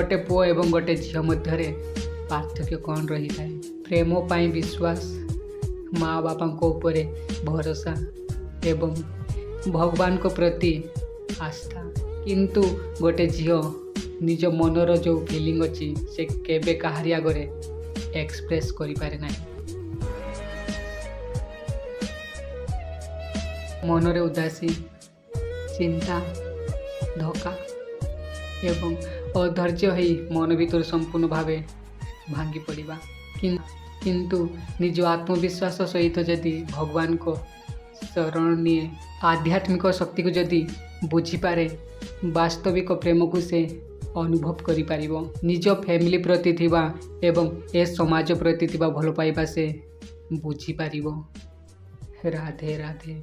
ଗୋଟେ ପୁଅ ଏବଂ ଗୋଟେ ଝିଅ ମଧ୍ୟରେ ପାର୍ଥକ୍ୟ କ'ଣ ରହିଥାଏ? ପ୍ରେମ ପାଇଁ ବିଶ୍ୱାସ, ମା ବାପାଙ୍କ ଉପରେ ଭରସା ଏବଂ ଭଗବାନଙ୍କ ପ୍ରତି ଆସ୍ଥା। କିନ୍ତୁ ଗୋଟେ ଝିଅ ନିଜ ମନର ଯେଉଁ ଫିଲିଂ ଅଛି, ସେ କେବେ କାହାରି ଆଗରେ ଏକ୍ସପ୍ରେସ୍ କରିପାରେ ନାହିଁ। ମନରେ ଉଦାସୀ, ଚିନ୍ତା, ଧୋକା ଏବଂ ଅଧୈର୍ଯ୍ୟ ହେଇ ମନ ଭିତରୁ ସମ୍ପୂର୍ଣ୍ଣ ଭାବେ ଭାଙ୍ଗି ପଡ଼ିବା। କିନ୍ତୁ ନିଜ ଆତ୍ମବିଶ୍ୱାସ ସହିତ ଯଦି ଭଗବାନଙ୍କ ଶରଣ ନିଏ, ଆଧ୍ୟାତ୍ମିକ ଶକ୍ତିକୁ ଯଦି ବୁଝିପାରେ, ବାସ୍ତବିକ ପ୍ରେମକୁ ସେ ଅନୁଭବ କରିପାରିବ। ନିଜ ଫ୍ୟାମିଲି ପ୍ରତି ଥିବା ଏବଂ ଏ ସମାଜ ପ୍ରତି ଥିବା ଭଲ ପାଇବା ସେ ବୁଝିପାରିବ। ରାଧେ ରାଧେ।